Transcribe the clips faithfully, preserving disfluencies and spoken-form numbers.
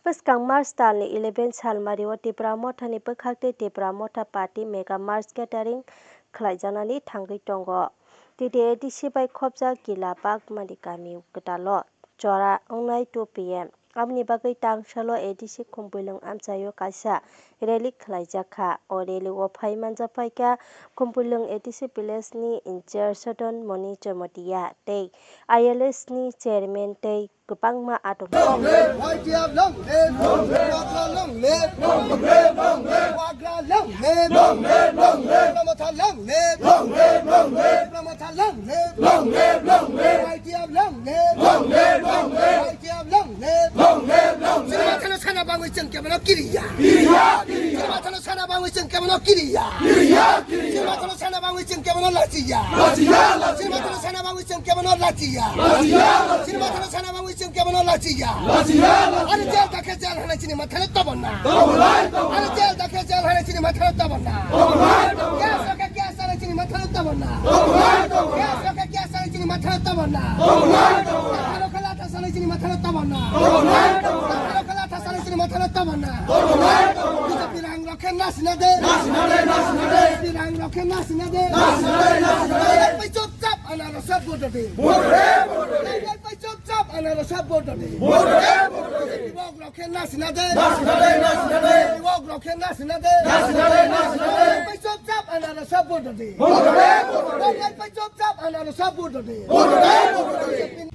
Bwskang March talni eleven salmario Tipra Mothani bwkhak tei Tipra Motha Party Mega March Gathering khlaijaknani thangwi tongo. T T A D C bai khopjak Kila Bagmani kami kwtalo jora wngnai two P M. Aboni bagwi tangsalo A D C Khumpuilwng amchaio kaisa rally khlaijak kha. O rally o phai manjak phaikha Khumpuilwng A D C village ni in charge Sadon Moni Chamatia tei I L S ni chairman tei kwbangma adong. Long live Y T F, long live! Long live! Wagra, long live! Long live! Wagra, long live! Long live! Long live! Tipra Motha, long live! Long live! Long live! Tipra Motha, long live! Long live! Long live! Y T F, long live! Long live! Long live! Y T F, long live! Long live! Long live! Chini mathano sana bangwi chwng kebono kiriya. Kiriya! Kiriya! Chini mathano sana bangwi chwng kebono kiriya. Kiriya! Kiriya! Chini mathano sana bangwi chwng kebono lachiya. Lachiya! Lachiya! Chini mathano sana bangwi chwng kebono lachiya. Lachiya! Lachiya! Chini mathano sana bangwi chwng kebono lachiya. Lachiya! Lachiya! Ari jail dakhe jail hana chini mathano tabona. Tabonai, tabonai. Ari jail dakhe jail hana chini mathano tabona. Tabonai, tabonai. Gas rokhe gas hana chini mathano tabona. Tabonai, tabonai. Gas rokhe gas hana chini mathano tabona. Tabonai, tabonai. Latha rokhe latha hana chini mathano tabona. Tabonai, tabonai. Latha rokhe latha hana chini mathano tabona. Tabonai, tabonai. B J P rang rokhe nasina de. Nasina de, nasina de. B J P rang rokhe nasina de. Nasina de, nasina de. Pai chop chap anarasa vote de. Vote de, vote de. Pai chop chap anarasa vote de. Vote de, vote de. Wok rokhe nasina de. Nasina de, nasina de. Wok rokhe nasina de. Nasina de, nasina de. Pai chop chap anarasa vote de. Vote de, vote de. Pai chop chap anarasa vote de. Vote de, vote de.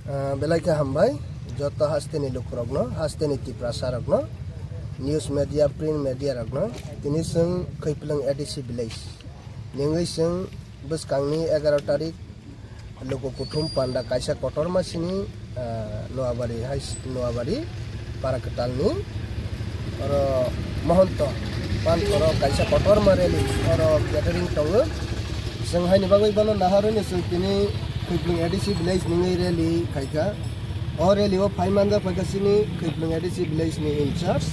Ah, belai khe hambai joto hasteni lukurokno, hasteni Tiprasa rokno, news media, print media rokno. Tini chwng Khwiplwng A D C village ningwi chwng bwskangni egaroh tarik luku kuthum panda kaisa kotorma sini, ah, Noabari hai, Noabari para kwtalni oro Mohonto Panthoro kaisa kotorma rally oro gathering tongo. Chwng haini bagwi bono naharwi ni chwng tini Khwiplwng A D C village nungwi rally khaikha. O rally o phai manjak phaikha chini Khwiplwng A D C village ni in charge,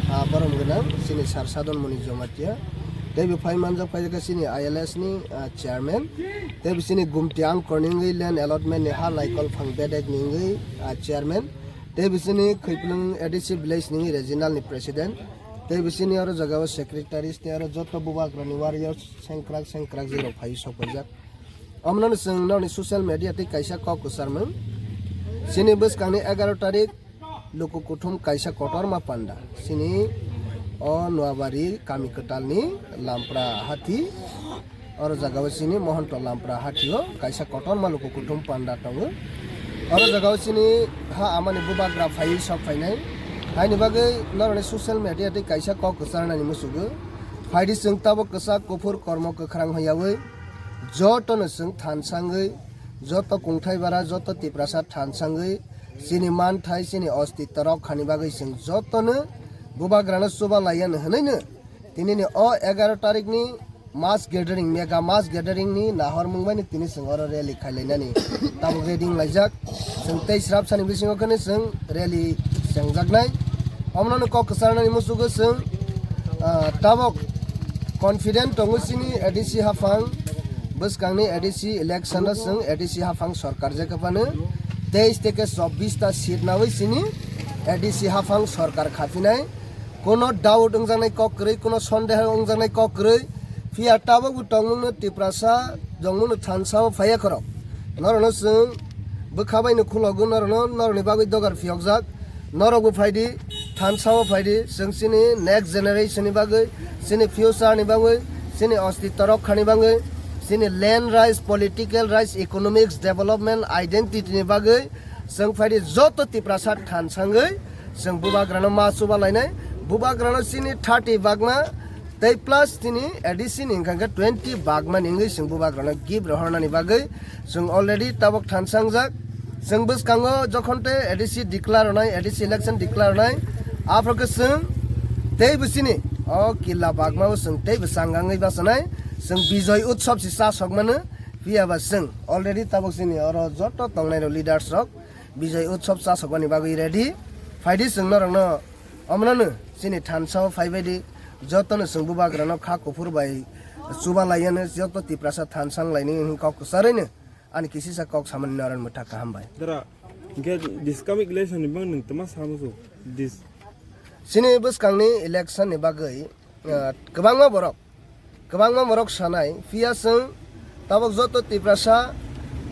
ah, borom gwnang chini Sir Sadon Moni Jamatia. Tei bo phai manjak phaikha chini I L S ni, ah, chairman. Tei bo chini Gumti Angkor ni wngwi land allotment ni ha naikol phang bedek ni wngwi, ah, chairman. Tei bo chini Khwiplwng A D C village ni regional ni president. Tei bo chini oro jaga o secretaries tei oro joto bubagra ni warriors sengkrak sengkrak jwk rok phaiwi sok paijak. Omono chwng nokni social media tei kaisa kok kwcharmung. Chini bwskangni egaroh tarik luku kuthum kaisa kotorma panda. Chini o Noabari kami kwtalni Lampra Hathi. Oro jaga o chini Mohonto Lampra Hathi o kaisa kotorma luku kuthum panda tongo. Oro jaga o chini ha amani bubagra phaiwi sok phainai. Haini bagwi norokni social media tei kaisa kok kwcharnani musugo. Phaidi chwng tabuk kwchak kuphur kormo kwkhrang hwnyawi jotono chwng thansangwi, joto kungthai bara, joto Tiprasa thansangwi, chini manthai, chini ostitto rok khani bagwi chwng jotono bubagrano chuba laiya hwnwi no tinini o egaroh tarikni mass gathering, mega mass gathering ni nahormung bai no tini chwng oro rally khailainani tabuk ready wnglaijak. Chwng tei srapsani bisingo kheno chwng rally chengjaknai. Omono kok kwcharnani musugo chwng, ah, tabuk confident tongo chini A D C haphang. Bwskangni A D C election o chwng A D C haphang sorkar je kwphano teis theke chobbish ta seat nawi chini A D C haphang sorkar khaphinai. Kuno doubt wngjaknai kok kwrwi, kuno sondeho wngjaknai kok kwrwi. Phiya tabukbo tongmungno Tiprasa jongmungno thansa o phaiya khorok. Norokno chwng bwkha baino khulogo, norokno, norokni bagwi dogar phiyokjak. Norokbo phaidi, thansa o phaidi, chwng chini next generation ni bagwi, chini future ni bagwi, chini ostitto rokha ni bagwi, chini land rights, political rights, economics, development, identity ni bagwi chwng phaidi joto Tiprasa thansangwi chwng bubagrano ma chuba lainai. Bubagrano chini thirty bagma tei plus chini A D C ni hwnkha khe twenty bagma ni wngwi chwng bubagrano gift rohornani bagwi chwng already tabuk thansangjak. Chwng bwskango jokhon tei A D C declare rwnai, A D C election declare rwnai, aphuru khe chwng teibo chini o killa bagma o chwng teibo changangwi bachanai. Chwng Bijoy Utsav se cha sok mano, phiya ba chwng already tabuk chini oro joto tongnai rok leaders rok Bijoy Utsav cha sokmani bagwi ready. Phaidi chwng norokno omono chini thansa o phaibaidi jotono chwng bubagrano kha kuphur bai chuba laiyano joto Tiprasa thansa wng laini hwnwi kok kwcharwi no ani kisisa kok samani norokno mwthakha, hambai. Dara, hingke this coming election ni bang nwng tama samusu this Chini bwskangni election ni bagwi, ah, kwbangma borok, kwbangma borok sanai, phiya chwng tabuk joto Tiprasa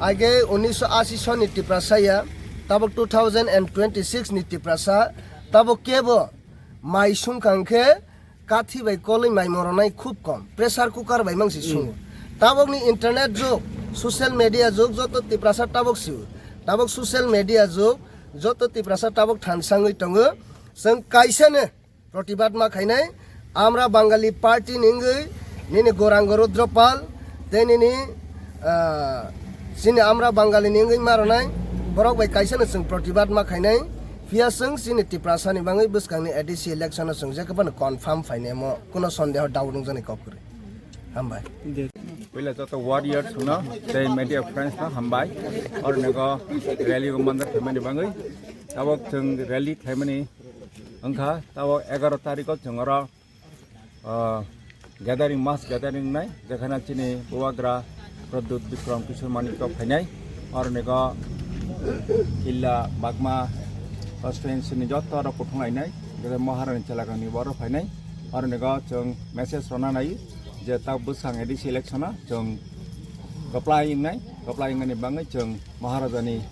age unisho ashi soni Tiprasa ya, tabuk two thousand and twenty-six ni Tiprasa, tabuk kebo mai sumkang khe kathi bai kolwi mai moronai khub kom, pressure cooker bai mangsi sungo. Tabukni internet jug, social media jug, joto Tiprasa tabuk siu. Tabuk social media jug, joto Tiprasa tabuk thansangwi tongo. Chwng kaisano protibad ma khainai, Amra Bangali party ni wngwi nini Gorang Rudra Pal tei nini, ah, chini Amra Bangali ni wngwi maronai borok bai kaisano chwng protibad ma khainai. Phiya chwng chini Tiprasa ni bangwi bwskangni A D C election o chwng jekhe phano confirm phainai, mo kuno sondeho doubt wngjaknai kok kwrwi. Hambai. Puila joto warriors no tei media friends no hambai. Oro nego rally o mandak khaimani bangwi. Tabuk chwng rally khaimani wngkha, tabuk egaro tarikh o chwng oro, ah, gathering, mass gathering nai, jekhana chini bubagra Pradyut Bikram Kishore Manik tok phainai. Oro nego Killa Bagma constituency ni joto rok kuthung lainai, jere Maharani chelagani borok phainai. Oro nego chwng message rona nai je ta bwsang A D C election o chwng kwplai wngnai, kwplai wngnani bangwi chwng Maharajani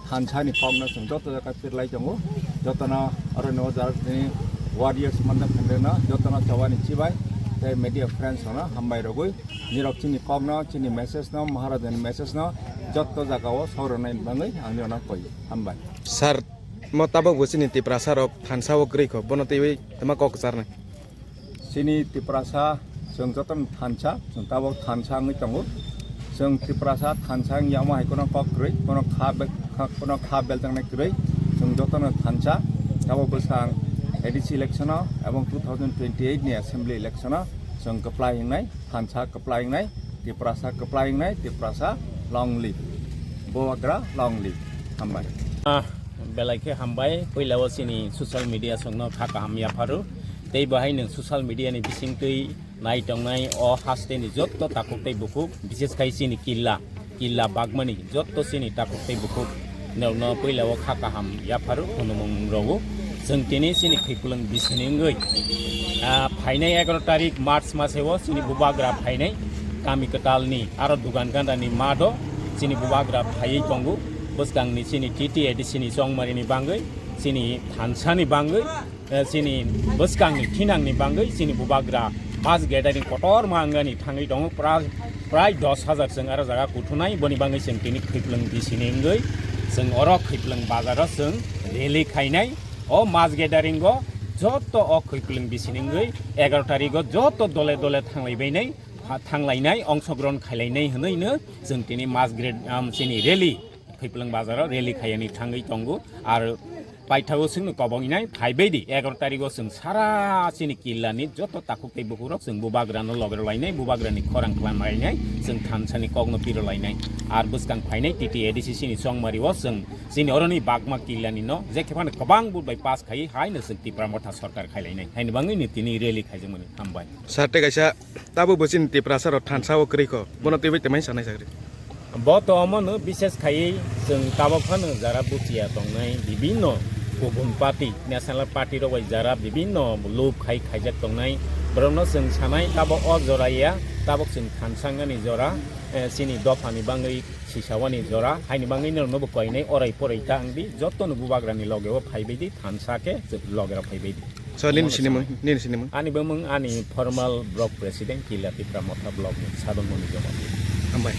thansa ni kokno chwng joto jaga pirlai tongo. Jotono oro no jalni warriors manda phendreno jotono chawani chibai tei media friends no hambai rogwi nirok chini kokno, chini message no, Maharajani message no joto jaga o saurwnai bangwi ang nirokno koi hambai. Sir, mo tabuk bo chini Tiprasa rok thansa o kwrwi kho, bono twiwi tama kok kwcharnai. Chini Tiprasa chwng jotono thansa, chwng tabuk thansa wngwi tongo. Chwng Tiprasa thansa wngya omo hai kheno kok kwrwi, kheno kha be-, kha-, kheno kha beljaknai kwrwi, chwng jotono thansa. Tabuk bwsang A D C election o ebong two thousand twenty-eight ni assembly election o chwng kwplai wngnai, thansa kwplai wngnai, Tiprasa kwplai wngnai, Tiprasa long live, Bubagra long live. Hambai. Ah, belai khe hambai. Puila o chini social media songno kha kaham yapharu. Tei bahai nwng social media ni bisingtwi nai tongnai o haste ni jotto takhuk tei bukhuk, bises khai chini Killa, Killa Bagmani jotto chini takhuk tei bukhuk nokno puila o kha kaham yapharu khunumung rogo. Chwng tini chini khwipulwng bisini wngwi, ah, phainai egaroh tarik March mase o chini bubagra phainai kami kwtalni aro dugan gandani mato chini bubagra phaiwi tongo. Bwskangni chini T T A D C ni chongmarini bangwi, chini thansani bangwi, eh, chini bwskangni thinangni bangwi chini bubagra mass gathering kotorma wngani thangwi tongo. Pra-, prai dos hajar chwng aro jaga kuthunai, boni bangwi chwng tini khwipulwng bisini wngwi chwng oro khwipulwng bazaro chwng rally khainai. O mass gathering o joto o khwipulwng bisini wngwi egaroh tarik o joto dole dole thanglaibainai, ha, thanglainai, ongsogron khailainai hwnwi no chwng tini mass grad-, um, chini rally Khwipulwng bazaro rally khaiyani thangwi tongo. Ar paithago chwngno kobongnai phaibaidi egaroh tarigo chwng sara chini Killani joto takhuk tei bukhurok chwng bubagrano loge rwlainai, bubagrani khorang khlainai, chwng thansani kokno pirwlainai. Ar bwskang phainai T T A D C ni chongmario chwng chini oroni Bagma Killani no jekhe phano kwbang vote bai pass khaiwi haino chwng Tipra Motha sorkar khailainai. Haini bangwino tini rally khaijakmani. Hambai. Sir, tei kaisa tabuk bo chini Tiprasa rok thansa o kwrwi kho. Bono twiwi tei mai sanai sakri. Bo to omono bises khaiwi chwng tabuk phano jara buchiya tongnai bibinno kubun party, national party rok bai jara bibinno lob khai khaijak tongnai. Borokno chwng sanai tabuk o jora ya, tabuk chwng thansa wngnani jora, eh, chini dophani bangwi sisawani jora, haini bangwi norokno bo koinai orai porai ta wngdi, jotono bubagrani loge o phaibaidi thansa khe loge rok phaibaidi. So, nini sinimung, nini sinimung? Ani bumung ani formal block president, Killa Tipra Motha block ni Sadon Moni Jomati. Hambai.